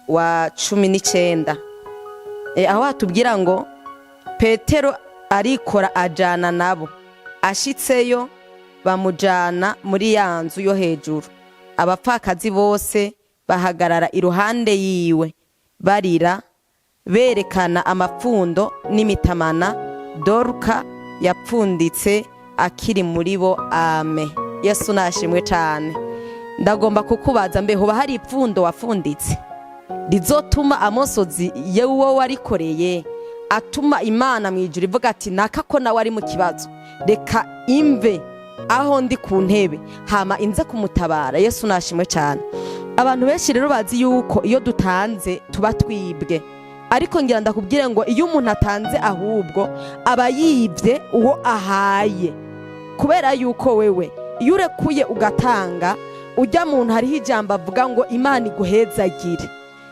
wa 19, aho hatubwira ngo Petero arikora ajana nabo. Ashitseyo bamujana muri ya nzu yo hejuru. Abapfakazi bose bahagarara iruhande yiwe barira, berekana amapfundo n'imitamana Doruka yapfunditse akiri muri bo. Ame. Yesu nashimwe cyane. Ndagomba kukubaza, mbe hoba hari ipfundo wafunditse rizotuma amosozi yewe warikoreye atuma Imana mu ijuru ivuga ati: "Naka ko nawe ari mu kibazo, reka imve aho ndi ku ntebe hama inze kumutabara"? Yesu nashimwe cyane. Abantu benshi rero bazi yuko iyo dutanze tuba twibwe, ariko ngira ndakubwire ngo iyo umuntu atanze ahubwo aba yibye uwo ahaye, kubera yuko wewe iyo urekuye ugatanga, ujya muntu hariho ijambo avuga ngo: "Imana iguhezagire."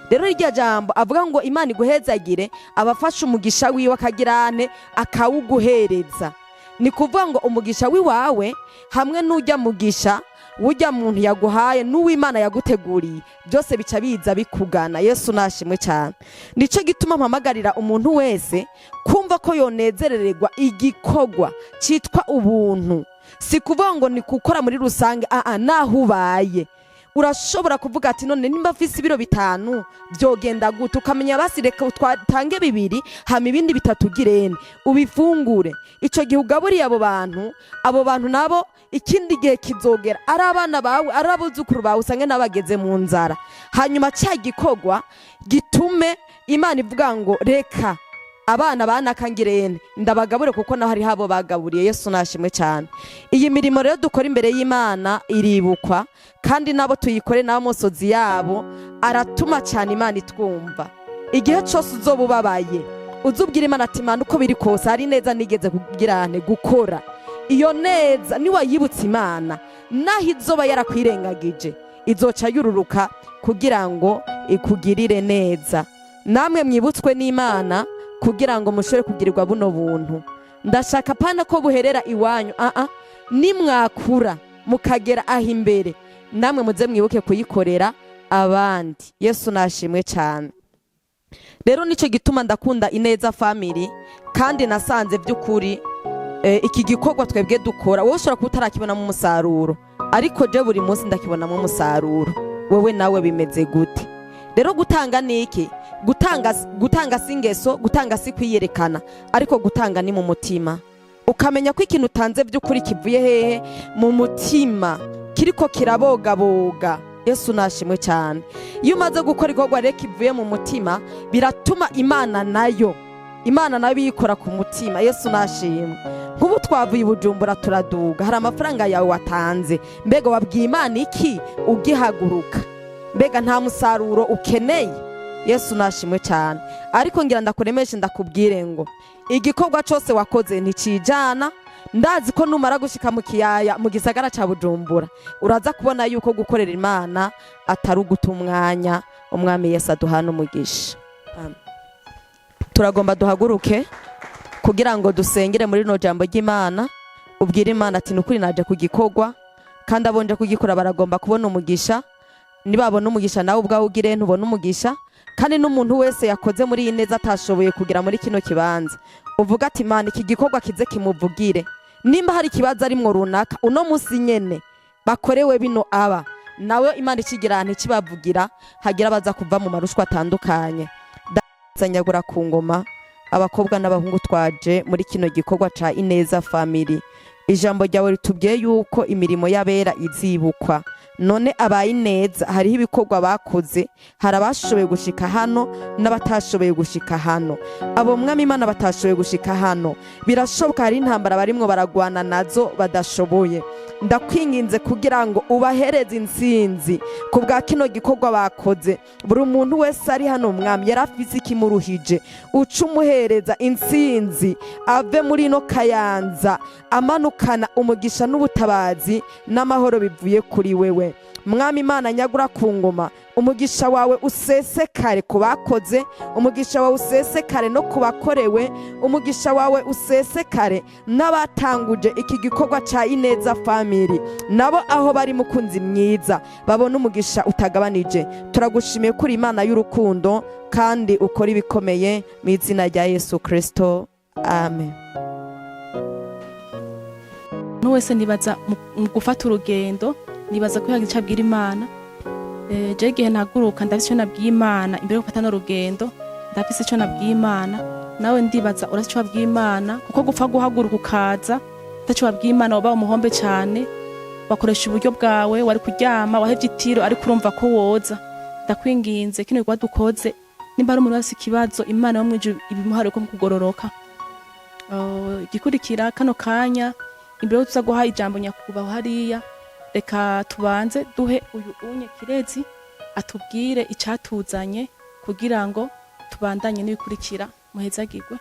Rero iryo jambo avuga ngo "Imana iguhezagire", aba afashe umugisha wiwe akagirane akawuguhereza. Ni kuvuga ngo umugisha w'iwawe hamwe n'ujya mugisha wujya muntu yaguhaye n'uw'Imana yaguteguriye, byose bica biza bikugana. Yesu nashimwe cyane. Nicyo gituma mpamagarira umuntu wese kumva ko yonezerererwa igikorwa cyitwa ubuntu. Si kuvuga ngo ni gukora muri rusange, aa, naho ubaye urashobora kuvuga ati: "None nimba mfise ibiro 5 byogenda gute?" Ukamenya basi reka twatange 2, hama ibindi 3 ugirene ubifungure. Ico gihe ugaburiye abo bantu, abo bantu nabo ikindi gihe kizogera ari abana bawe, ari abuzukuru bawe, usange nabageze mu nzara. Hanyuma cya gikorwa gitume Imana ivuga ngo: "Reka abana banakangirene ndabagabure, kuko naho hariho abo bagaburiye." Yesu nashimwe cyane. Iyi mirimo rero dukora imbere y'Imana iribukwa, kandi nabo tuyikore n'amosozi yabo aratuma cyane Imana itwumva. Igihe cyose uzoba ubabaye, uzubwira Imana ati: "Imana, uko biri kose hari neza nigeze kugirane gukora." Iyo neza niwayibutsa Imana, naho izoba yarakwirengagije, izoca yururuka kugira ngo ikugirire neza. Namwe mwibutswe n'Imana kugira ngo mushobore kugirirwa buno buntu. Ndashaka pana ko buherera iwanyu, aa, nimwakura mukagera aho imbere, namwe muze mwibuke kuyikorera abandi. Yesu nashimwe cyane. Rero nicyo gituma ndakunda Ineza Family, kandi nasanze by'ukuri iki gikorwa twebwe dukora, wowe ushobora kuba utarakibonamo umusaruro, ariko je buri munsi ndakibonamo umusaruro. Wewe nawe bimeze gute? Rero gutanga ni iki? Gutanga si ingeso, gutanga si kwiyerekana, ariko gutanga ni mu mutima, ukamenya ko ikintu utanze by'ukuri kivuye hehe? Mu mutima, kiriko kirabogaboga. Yesu nashimwe cyane. Iyo umaze gukora igikorwa rero kivuye mu mutima, biratuma Imana nayo biyikora ku mutima. Yesu nashimwe. Nk'ubu twavuye i Bujumbura turaduga, hari amafaranga yawe watanze. Mbega wabwiye Imana iki ugihaguruka? Mbega nta musaruro ukeneye? Yesu nashimwe cyane. Ariko ngira ndakuremeshe, ndakubwire ngo igikorwa cyose wakoze nticijana. Ndazi ko numara gushika mu kiyaya, mu gisagara ca Bujumbura, uraza kubona yuko gukorera Imana atari uguta umwanya. Umwami Yesu aduhana umugisha. Amen. Turagomba duhaguruke kugira ngo dusengere muri rino jambo ry'Imana. Ubwire Imana ati: "Nukuri naje kugikorwa, kandi abonje kugikora baragomba kubona umugisha. Nibabona umugisha, nawe ubwawe ugire ntubone umugisha." Kandi n'umuntu wese yakoze muri iyi neza atashoboye kugera muri kino kibanza, uvuga ati: "Imana, iki gikorwa kize kimuvugire. Nimba hari ikibazo arimwo runaka, uno munsi nyene bakorewe bino, aba nawe Imana ikigira ntikibavugira, hagira baza kuva mu marushwa atandukanye." Dazanyagura ku ngoma, abakobwa n'abahungu twaje muri kino gikorwa ca Ineza Family. Ijambo ryawe ritubwiye yuko imirimo y'abera izibukwa. None abaye ineza, hariho ibikorwa bakoze, hari abashoboye gushika hano n'abatashoboye gushika hano. Abo, Mwami Imana, batashoboye gushika hano, birashoboka hari intambara barimwo baragwana nazo badashoboye. Ndakwinginze kugira ngo ubahereze intsinzi ku bwa kino gikorwa bakoze. Buri muntu wese ari hano, Mwami, yari afise ikimuruhije, uca umuhereza intsinzi, ave muri ino Kayanza amanukana umugisha n'ubutabazi n'amahoro bivuye kuri wewe. Mwami Imana nyagura ku ngoma, umugisha wawe usesekare ku bakoze, umugisha wawe usesekare no ku bakorewe, umugisha wawe usesekare n'abatanguje iki gikorwa ca Ineza Family, nabo aho bari, mukunzi mwiza, babona umugisha utagabanije. Turagushimiye kuri Imana y'urukundo kandi ukora ibikomeye, mu izina rya Yesu Kristo, amen. Umuntu wese nibaza mu gufata urugendo, nibaza ko yagira icyo abwira Imana. Jewe igihe ntaguruka, ndafise icyo nabwiye Imana imbere yo gufata no rugendo, ndafise icyo nabwiye Imana. Nawe ndibaza urafise icyo wabwiye Imana, kuko gupfa guhaguruka ukaza utaco wabwiye Imana, waba umuhombe cyane. Wakoresha uburyo bwawe, wari kuryama, wahevye itiro, ariko urumva ko woza. Ndakwinginze, kino gikorwa dukoze, nimba ari umuntu wese ikibazo, Imana yo mwijuru ibimuhare ko kugororoka. Igikurikira kano kanya, imbere yo tuza guha ijambo nyakubahwa hariya, reka tubanze duhe uyu unye Kirezi atubwire icatuzanye kugira ngo tubandanye n'ibikurikira. Muhezagirwe.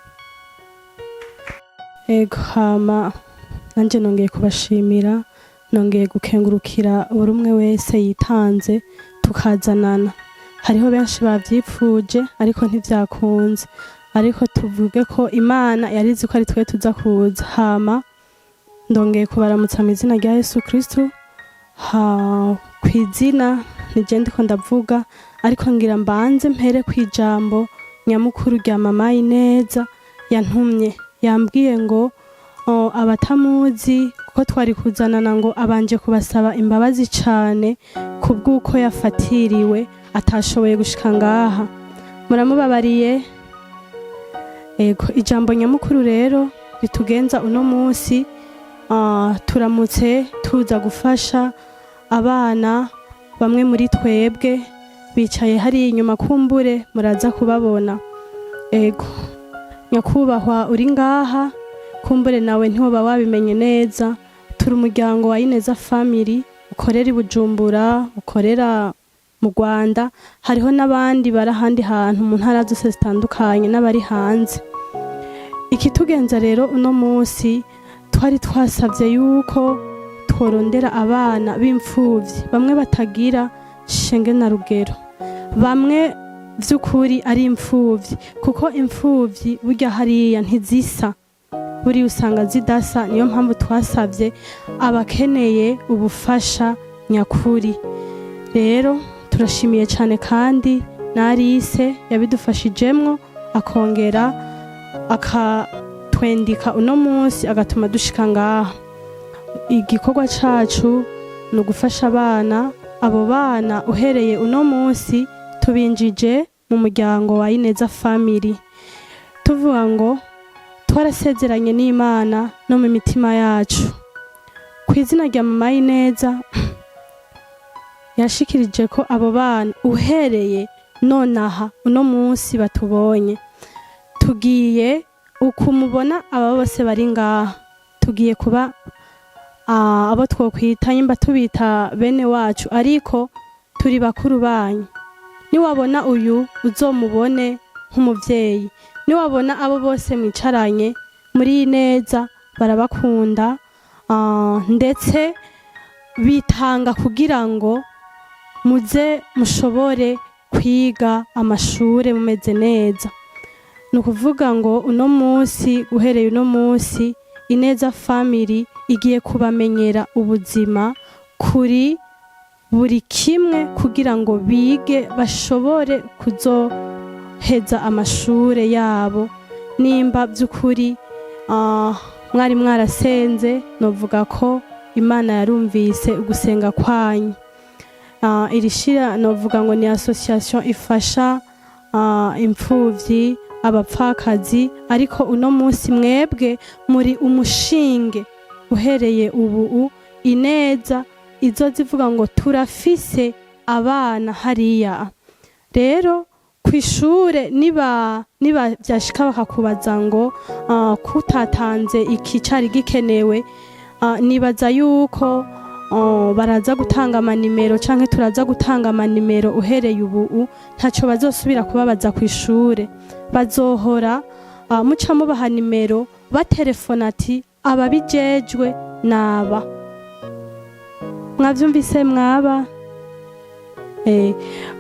Ego, hama nanjye nongeye kubashimira, nongeye gukengurukira buri umwe wese yitanze tukazanana. Hariho benshi bavyipfuje ariko ntivyakunze, ariko tuvuge ko Imana yarizi ko ari twe tuza kuza. Hama ndongeye kubaramutsa mu izina rya Yesu Kristo. Ha kw'izina nije ndiko ndavuga, ariko ngira mbanze mpere kw'ijambo nyamukuru rya mama Ineza yantumye. Yambwiye ngo abatamuzi kuko twari kuzanana, ngo abanje kubasaba imbabazi cane kubw'uko yafatiriwe atashoboye gushika ngaha. Muramubabariye. Ego, ijambo nyamukuru rero ritugenza uno munsi, turamutse tuza gufasha abana bamwe muri twebwe bicaye hariya inyuma, kumbure muraza kubabona. Ego, nyakubahwa uri ngaha, kumbure nawe ntiwoba wabimenye neza. Turi umuryango wa Ineza Family ukorera i Bujumbura, ukorera mu Rwanda, hariho n'abandi bari ahandi hantu mu ntara zose zitandukanye n'abari hanze. Ikitugenza rero uno munsi, twari twasabye yuko tworondera abana b'imfuvyi, bamwe batagira shenge na rugero, bamwe vy'ukuri ari imfuvyi, kuko imfuvyi burya hariya ntizisa, buriya usanga zidasa. Niyo mpamvu twasabye abakeneye ubufasha nyakuri. Rero turashimiye cyane kandi narise yabidufashijemwo, akongera akatwendika uno munsi, agatuma dushika ngaha. Igikorwa cacu ni ugufasha abana. Abo bana uhereye uno munsi tubinjije mu muryango wa Ineza Family. Tuvuga ngo twarasezeranye n'Imana no mu mitima yacu. Ku izina rya mama Ineza, yashikirije ko abo bana uhereye nonaha uno munsi batubonye, tugiye ukumubona aba bose bari ngaha, tugiye kuba abo twokwita, nyimba tubita bene wacu, ariko turi bakuru banyu. Niwabona uyu uzomubone nk'umuvyeyi, niwabona abo bose mwicaranye muri Neza barabakunda, ndetse bitanga kugira ngo muze mushobore kwiga amashure mumeze neza. Ni ukuvuga ngo uno munsi, uhereye uno munsi, Ineza Family igiye kubamenyera ubuzima kuri buri kimwe kugira ngo bige bashobore kuzoheza amashure yabo. Nimba by'ukuri mwari mwarasenze, novuga ko Imana yarumvise ugusenga kwanyu. Iri shira novuga ngo ni association ifasha imfuvyi, abapfakazi, ariko uno munsi mwebwe muri umushinge. Uhereye ubu, Ineza izo zivuga ngo turafise abana hariya. Rero ku ishure, niba byashika bakakubaza ngo kutatanze iki cari gikenewe, nibaza yuko baraza gutanga amanimero canke turaza gutanga amanimero. Uhereye ubu ntaco bazosubira kubabaza ku ishure, bazohora muca mubaha nimero, baterefona ati ababijejwe naba. Mwavyumvise? Mwaba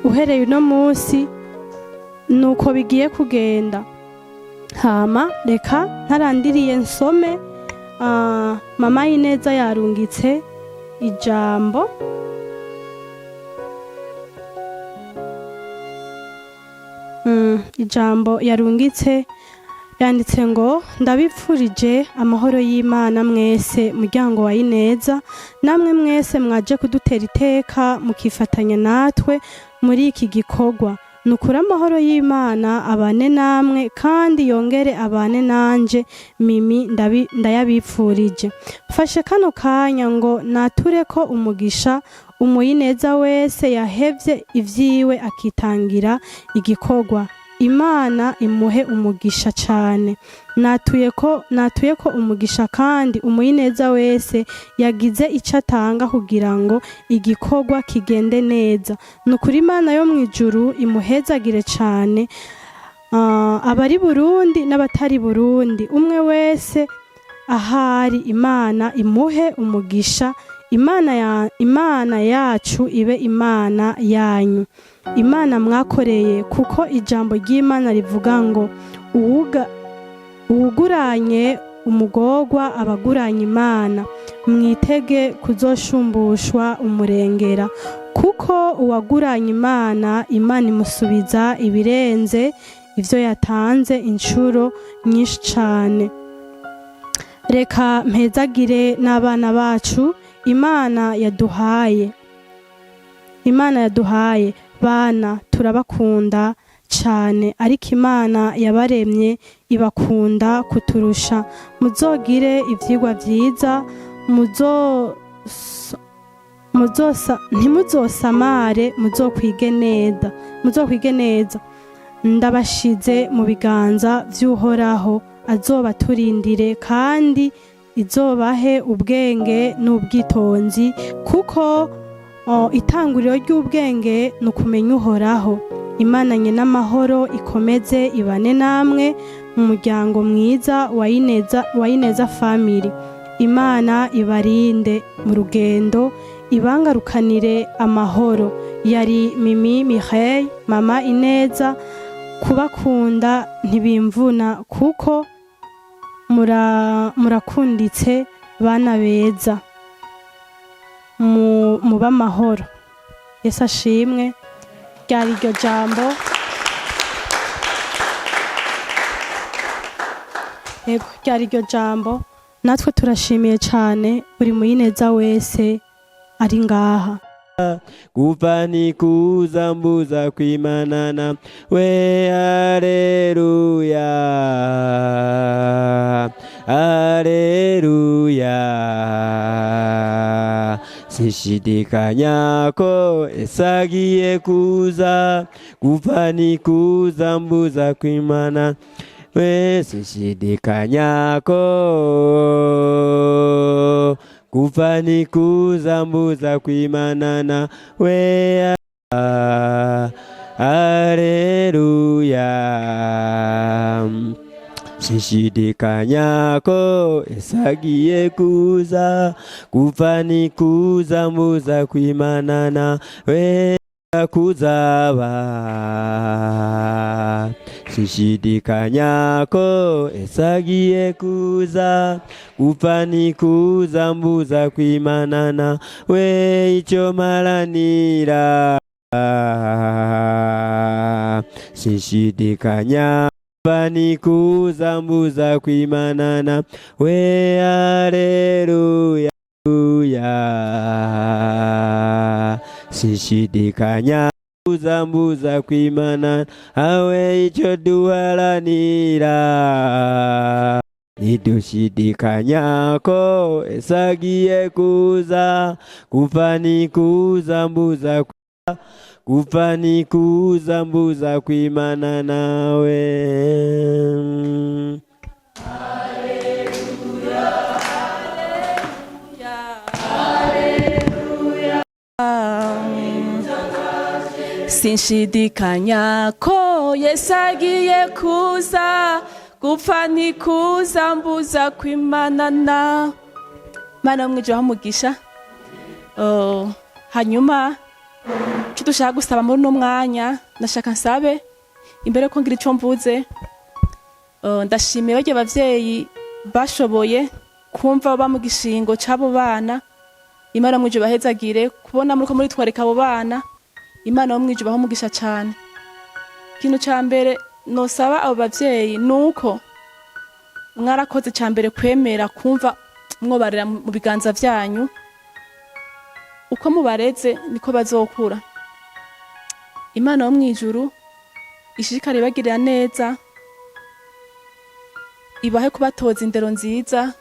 Uhereye uno munsi nuko bigiye kugenda. Hama reka ntarandiriye nsome. Mama Ineza yarungitse ijambo. Ijambo yarungitse yanditse ngo: "Ndabipfurije amahoro y'Imana mwese, muryango wa Ineza, namwe mwese mwaje kudutera iteka mukifatanya natwe muri iki gikorwa. Ni ukuri amahoro y'Imana abane namwe kandi yongere abane nanje Mimi, ndayabipfurije. Mfashe kano kanya ngo nature ko umugisha umuyineza wese yahevye ivyiwe akitangira igikorwa. Imana imuhe umugisha cyane. Natuye ko umugisha kandi umuyineza wese yagize icyo atanga kugira ngo igikorwa kigende neza. Ni ukuri Imana yo mu ijuru imuhezagire cyane. Abari Burundi n'abatari Burundi, umwe wese ahari, Imana imuhe umugisha. Imana yacu ibe Imana yanyu, Imana mwakoreye, kuko ijambo ry'Imana rivuga ngo uwuguranye umugorwa abaguranye Imana. Mwitege kuzoshumbushwa umurengera, kuko uwaguranye Imana, Imana imusubiza ibirenze ivyo yatanze inshuro nyinshi cane. Reka mpezagire n'abana bacu Imana yaduhaye. Imana yaduhaye bana, turabakunda cane, ariko Imana yabaremye ibakunda kuturusha. Muzogire ivyigwa vyiza, muzosa ntimuzosamare, muzokwige neza, muzokwige neza. Ndabashize mu biganza vy'Uhoraho, azobaturindire kandi izobahe ubwenge n'ubwitonzi, kuko itanguriro ry'ubwenge ni ukumenya Uhoraho. Imana nye n'amahoro ikomeze ibane namwe mu muryango mwiza wa Ineza Family. Imana ibarinde mu rugendo, ibangarukanire amahoro. Yari Mimi Mireille, mama Ineza. Kubakunda ntibimvuna, kuko murakunditse bana beza. Mube amahoro. Yesu ashimwe." Ryari iryo jambo. Yego, ryari iryo jambo. Natwe turashimiye cyane buri muyineza wese ari ngaha. Kufa ni kuza mbuza kwimanana we. Aleluya, aleluya. Sishidikanya ko Yesu agiye kuza. Kufa ni kuza mbuza kwimana we. Sishidikanya ko kufa ni kuza mbuza kwimanana we. Aleluya. Sishidikanya ko Yesu agiye kuza. Kufa ni kuza mbuza kwimanana we kuzaba. Sishidikanya ko Yesu agiye kuza. Kufa ni kuza mbuza kwimanana we. Icyo maranira sishidikanya. Kufa ni kuza mbuza kwimanana we. Aleluya. Sishidikanya mbuza mbuza kwimana awe. Icyo duharanira ntidushidikanya ko Yesu agiye kuza. Kufa ni kuza mbuza, kufa ni kuza mbuza kwimana nawe. Sinshidikanya ko Yesu agiye kuza. Gupfa ntikuza mbuza kwimanana. Mana mwijuru, umugisha. Oh, hanyuma Icyo dushaka gusaba muri uno mwanya, ndashaka nsabe imbere ko ngira icyo mvuze, ndashimiye barya abavyeyi bashoboye kumva baba mu gishingo c'abo bana. Imana mwije bahezagire kubona muriko muritwarika abo bana. Imana yo mwije baho umugisha cane. Ikintu ca mbere nosaba abo bavyeyi nuko mwarakoze ca mbere kwemera kumva mwobarera mu biganza vyanyu. Uko mubareze niko bazokura. Imana yo mwijuru ishishikare ibagirira neza, ibahe kubatoza indero nziza,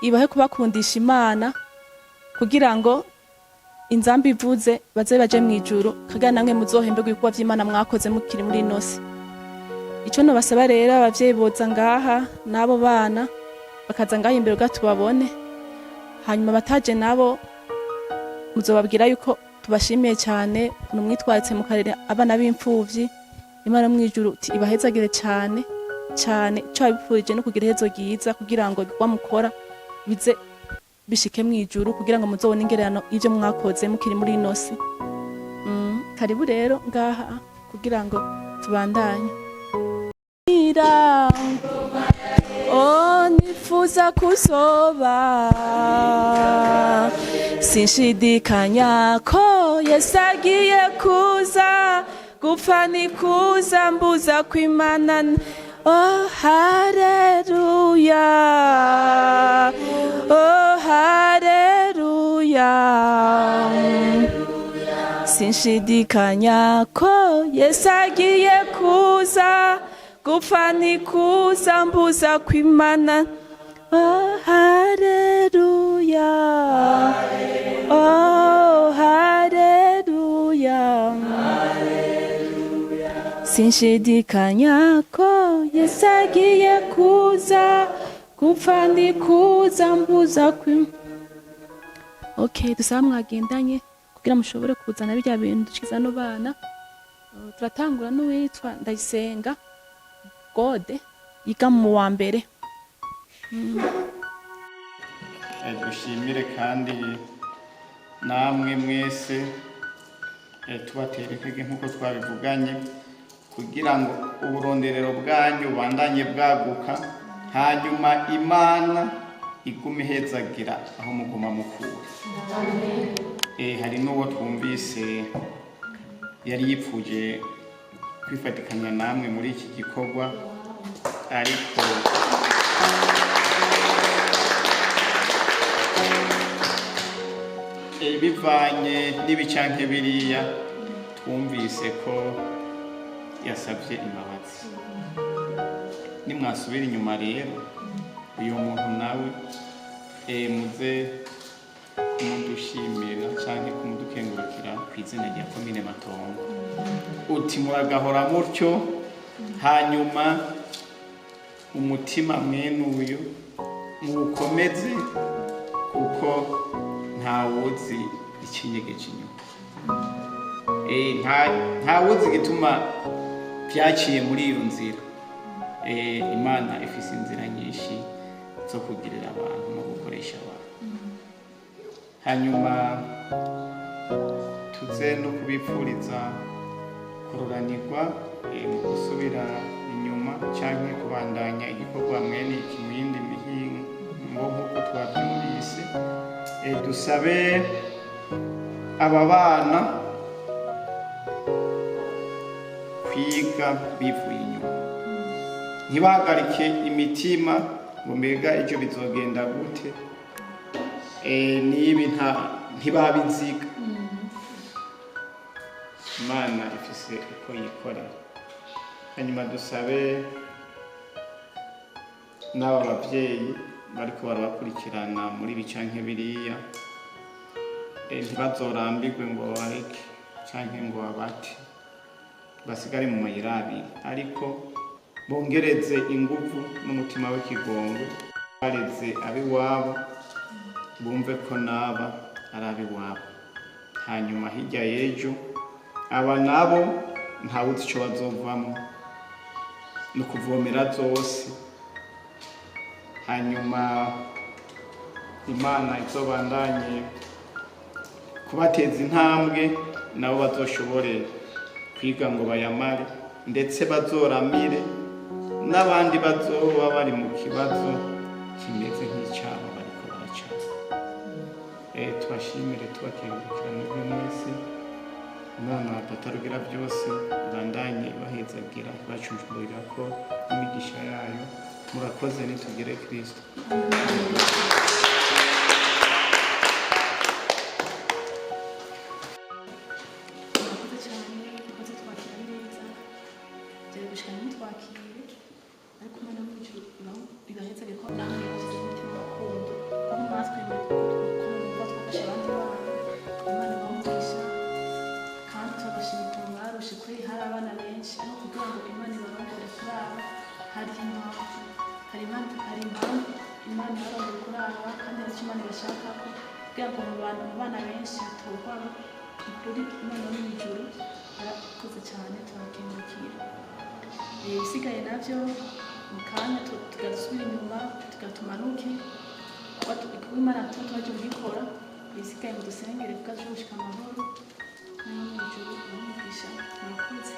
ibahe kubakundisha Imana, kugira ngo inzamba ivuze baze baje mw'ijuru, kugira namwe muzohemberwe ibikorwa vy'Imana mwakoze mukiri muri ino si. Ico nobasaba rero, abavyeyi boza ngaha n'abo bana bakaza ngaha imbere kugira tubabone. Hanyuma bataje nabo muzobabwira yuko tubashimiye cyane ukuntu mwitwaritse mukarera abana b'imfuvyi. Imana mw'ijuru ibahezagire cyane cyane. Ico babipfurije no kugira iherezo ryiza, kugira ngo ibikorwa mukora bize bishike mw'ijuru, kugira ngo muzobone ingererano y'ivyo mwakoze mukiri muri ino si. Karibu rero ngaha kugira ngo tubandanye. Oh, nifuza kuzoba, sinshidikanya ko Yesu agiye kuza, gupfa ni kuza mbuza kwimana. Oh haleluya, oh haleluya, sinshidikanya ko Yesu agiye kuza, gupfa ni kuza mbuza kwimana. Oh haleluya, oh haleluya, sinshidikanya ko Yesu agiye kuza, gupfa ni kuza mbuza kwimana. Okay, dusaba mwagendanye kugira mushobore kuzana birya bintu dushikiza no bana. Turatangura n'uwitwa Ndayisenga Gode, yiga mu wa mbere. Dushimire kandi namwe mwese, tubatera intege nk'uko twabivuganye, kugira ngo uburonderero bwanyu bubandanye bwaguka, hanyuma Imana igume ihezagira aho muguma mukura. Hari n'uwo twumvise yari yipfuje kwifatikanya namwe muri iki gikorwa, ariko bivanye n'ibicanke biriya twumvise ko yasabye imbabazi. Nimwasubira inyuma rero, uyu muntu nawe muze kumudushimira canke kumudukengurukira ku izina rya komine Matongo. Uti muragahora mutyo, hanyuma umutima mwene uyu muwukomeze, kuko ntawuzi ikinyegeje inyuma. Ntawuzi igituma byaciye muri iyo nzira. Imana ifise inzira nyinshi zo kugirira abantu no gukoresha abantu. Hanyuma tuze no kubipfuriza kururanirwa mu gusubira inyuma canke kubandanya igikorwa mwene iki mu yindi mihingo nk'uko twabyumvise. Dusabe aba bana kwiga bivuye inyuma, ntibahagarike imitima ngo mbega ejo bizogenda gute, nibi ntibabiziga. Imana ifise uko yikorera. Hanyuma dusabe n'aba bavyeyi bariko barabakurikirana muri ibi canke biriya, ntibazorambirwe ngo babareke canke ngo babate, basigare mu mayira abiri, ariko bongereze inguvu n'umutima w'ikigongwe, bareze ab'iwabo bumve ko naba ari ab'iwabo. Hanyuma hirya y'ejo aba nabo ntawuzi ico bazovamwo, ni ukuvomera zose. Hanyuma Imana izobandanye kubateza intambwe. Nabo bazoshobore kwiga ngo bayamare, ndetse bazoramire n'abandi bazoba bari mu kibazo kimeze nk'icyabo bariko baracana. Tubashimire, tubakengurukira mwebwe mwese. Imana Data Rugira byose ibandanye ibahezagira, ibacunjurira ko imigisha yayo. Murakoze, nitugire Kristo. Murakoze cyane, dukoze twakira neza, byari gushika ntitwakire, ariko Imana yo mu ijuru ibaheze ko namwe yabashyize umutima w'urukundo, kuko mwatwemeye ko mwumva twafasha abandi bana. Imana ibahe, kandi turabashima ukuntu mwarushe kuri hari abana benshi, ariko kugira ngo Imana ibarongore kuri aba hari impamvu, hari impamvu Imana ibarongore kuri aba, kandi hari icyo Imana ibashakako kugira ngo mu bantu, mu bana benshi hatorwa. Ukuri Imana yo mu ijuru yarakoze cyane, turabakengurukiye. Ibisigaye nabyo mu kanya tugasubira inyuma, tugatumanuke kuko Imana tuba twaje kubikora. Ibisigaye mu dusengere kuko gushika amahoro. Imana yo mu ijuru ibahe umugisha, murakoze.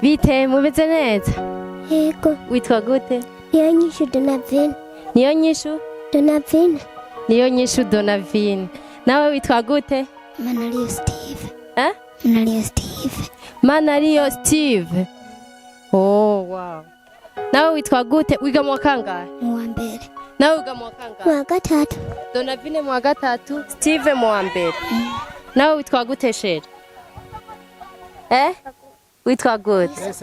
Bite, mumeze neza? Yego. Witwa gute? Niyo nyishu Donavine. Niyo nyishu? Donavine. Niyo nyishu Donavine. Nawe witwa gute? Manaliyo Steve. Eh? Manaliyo Steve. Manariyo Steve. Oh, wow. Nawe witwa gute? Wiga mu wa kangahe? Mu wa mbere. Nawe wiga mu wa kangahe? Mu wa gatatu. Donavine mu wa gatatu, Steve mu wa mbere. Nawe witwa gute, chéri? Eh? Witwa gute?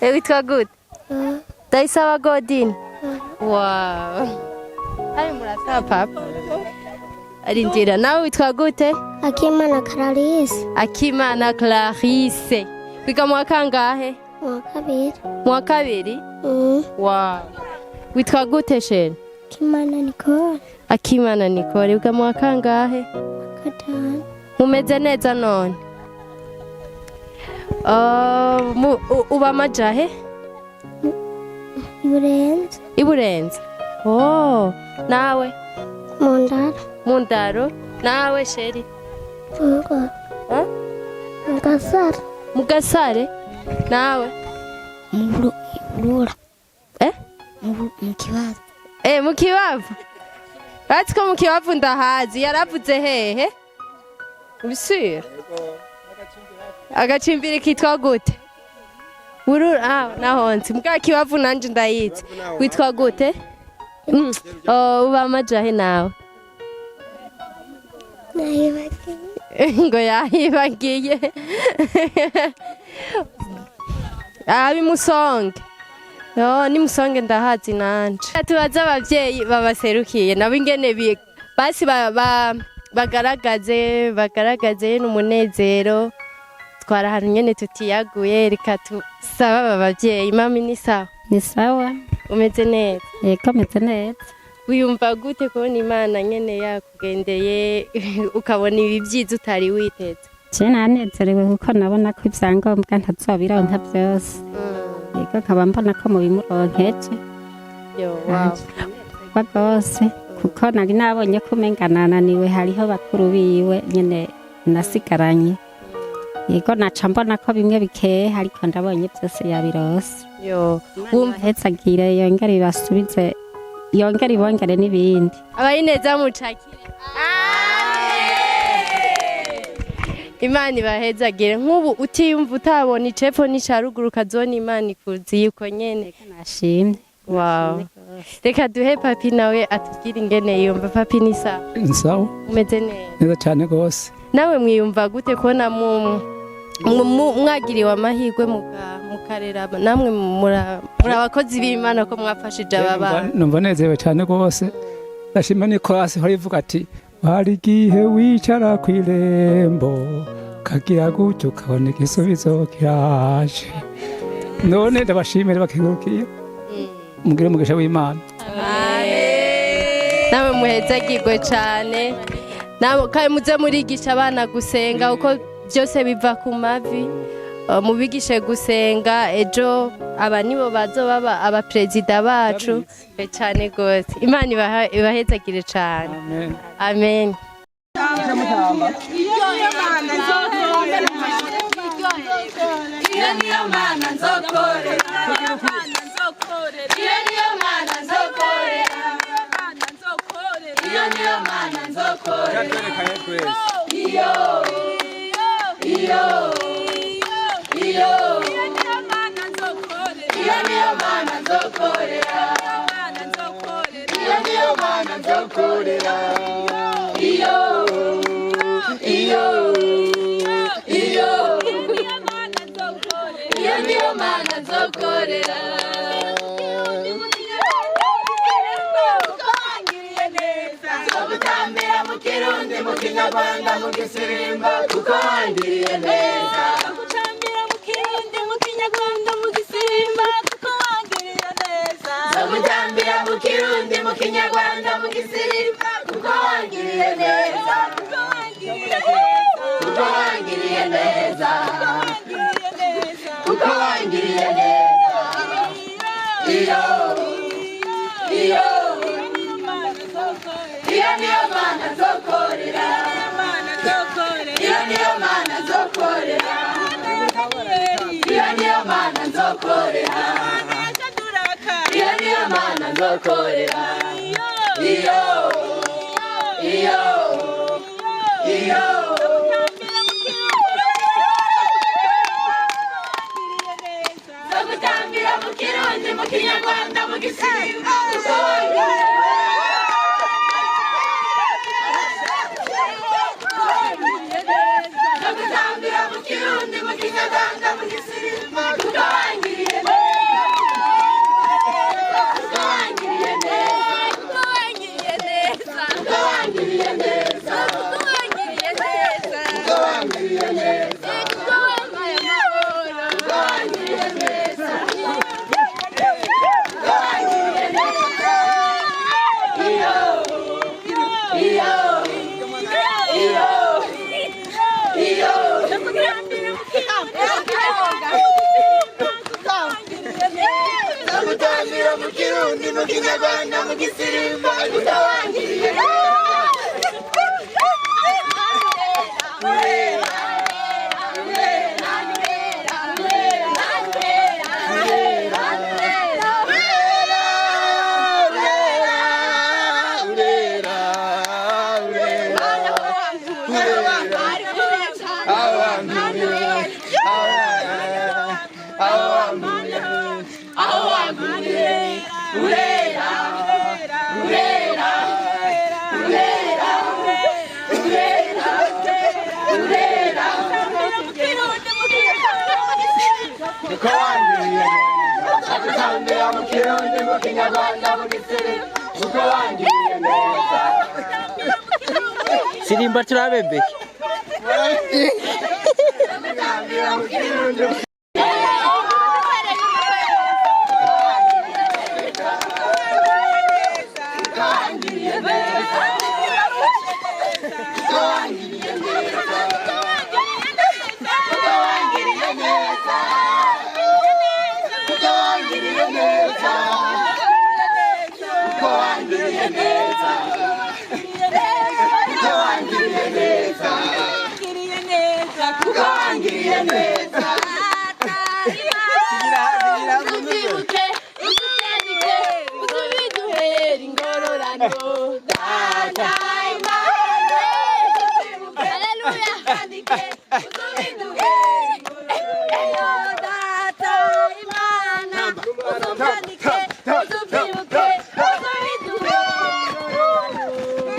Eh, witwa gute? Ndayisaba Godin. Wow. Hari murasaba papa. Arindira, nawe witwa gute? Akimana Clarisse. Akimana Clarisse. Wiga mu wa kangahe? Mu wa kabiri. Mu wa kabiri? Mm. Wow. Witwa gute, chéri? Akimana Nicole. Akimana Nicole. Wiga mu wa kangahe? Gatanu. Mumeze neza none? Uba amajahe? Iburenze. Iburenze. Oh, nawe? Mu ndaro. Mu ndaro. Nawe, chéri? Ngo. Eh? Mu gasare. Mu gasare. Nawe? Mu burura. Eh? Mu kibazo. Eh, mu kibavu. Bazi ko mu kibavu ndahazi, yaravuze hehe? Ubisubira? Agacimbiri kitwa gute? Burura, ah, nahonze. Mbwa kibavu nanje ndayizi. Witwa gute? Oh, uba amajahe nawe? Nayibagiye. Ngo yahibagiye. Abi musonge. Oh, ni musonge ndahazi nanje. Tubaze abavyeyi babaserukiye nabo ingene basi bagaragaze n'umunezero. Twara ahantu nyene tutiyaguye, reka tusaba aba bavyeyi. Mami, ni sawa? Ni sawa. Umeze neza? Yego, meze neza. Wiyumva gute kubona Imana nyene yakugendeye, ukabona ibi byiza utari witeze? Je nanezerewe kuko nabona ko ibyangombwa ntazobironka byose. Yego, nkaba mbona ko mubimuronkeje. Yo, wow. Kwa rwose, kuko nari nabonye ko umenga nananiwe, hariho bakuru biwe nyene nasigaranye. Yego, naca mbona ko bimwe bikeye, ariko ndabonye byose yabirose. Yo. Wumva hetsagire, yongere ibasubize, yongere ibongere n'ibindi. Abari neza mucakire. Imana ibahezagire. Nk'ubu utiyumva utabona icepfo n'ica ruguru, ukazona Imana ikuziye uko nyene. Nashimye. Wow. Reka duhe papi nawe atubwire ingene yiyumva. Papi, ni sawa? Sawa. Umeze neza? Neza cyane rwose. Nawe mwiyumva gute kubona mwagiriwe amahirwe mukarera, namwe muri abakozi b'Imana, ko mwafashije aba bana? Numva nezerewe cyane rwose. Ndashima Nikolasi ihora ivuga ati: "Hari igihe wicara ku irembo." Ukagira gutyo ukabona igisubizo kiraje. None ndabashimire, bakengurukiye, mugire umugisha w'Imana. Namwe muhezagirwe cyane. Namwe kandi muze murigisha abana gusenga, kuko byose biva ku mavi. Mubigishe gusenga, ejo aba nibo bazoba abaperezida bacu. Cyane rwose, Imana ibahezagire cyane. Amen. Amen. Iyo niyo Mana nzokorera. Iyo niyo Mana nzokorera. Iyo niyo Mana nzokorera. Iyo iyo iyo iyo niyo Mana nzokorera. Iyo niyo Mana nzokorera. Iyo iyo iyo iyo niyo Mana nzokorera. Nzogutambira mu Kirundi, mu Kinyarwanda, mu Gisirimba, kuko wangiriye neza. Nzogutambira mu Kirundi, mu Kinyarwanda, mu Gisirimba, kuko wangiriye neza. Nzogutambira mu Kirundi, mu Kinyarwanda, mu Gisirimba, kuko wangiriye neza. Kuko wangiriye neza. Kuko wangiriye neza. Kuko wangiriye neza. Kuko wangiriye neza. Iyo iyo iyo niyo Mana nzokorera. Iyo niyo Mana nzokorera. Iyo niyo Mana nzokorera. Iyo niyo Mana nzokorera. Iyo iyo iyo nzogutambira mu Kirundi, mu Kinyarwanda, mu Gisirimba, kuko wangiriye neza. Nzogutambira mu Kirundi, mu Kinyarwanda, mu Gisirimba, kuko wangiriye neza. Kuko wangiriye neza. Kuko wangiriye neza. Kuko wangiriye neza. Kuko wangiriye neza. Kuko wangiriye neza. Kuko wampaye amahoro. Kuko wangiriye neza. Kuko wangiriye neza. Iyo iyo iyo iyo nzagutambira mu Kirundi, mu Kinyarwanda, mu Gisirimba, kuko wangiriye neza. Kuko wangiriye neza. Nzagutambira mu Kirundi, mu Kinyarwanda, mu Gisirimba, kuko wangiriye neza. Sirimba turabebeke. Nzagutambira mu Kirundi. Kuko wangiriye neza. Uzubyibuke, uzubyandike, uzubiduhere ingororano. Data Imana, haleluya, uzubiduhere ingororano. Data Imana, uzubyandike, uzubyibuke, uzubiduhere ingororano.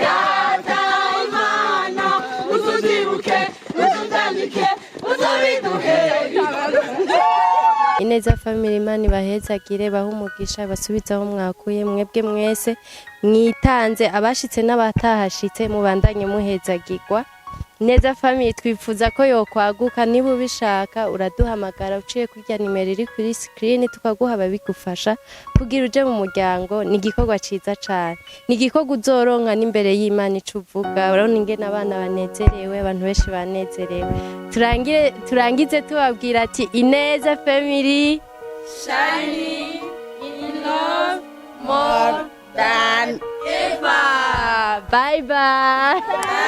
Data Imana, uzubyibuke, uzubyandike, uzubiduhere. Ineza Family, Imana ibahezagire, bahe umugisha, basubize aho mwakuye. Mwebwe mwese mwitanze, abashitse n'abatahashitse, mubandanye muhezagirwa. Neza Family twifuza ko yokwaguka. Niba ubishaka, uraduhamagara uciye kurya nimero iri kuri screen, tukaguha ababigufasha kugira uje mu muryango. Ni igikorwa ciza cane, ni igikorwa uzoronka n'imbere y'Imana ico uvuga. Urabona ingene abana banezerewe, abantu benshi banezerewe. Turangire, turangize tubabwira ati: "Ineza Family, shining in love more than ever." Bye bye.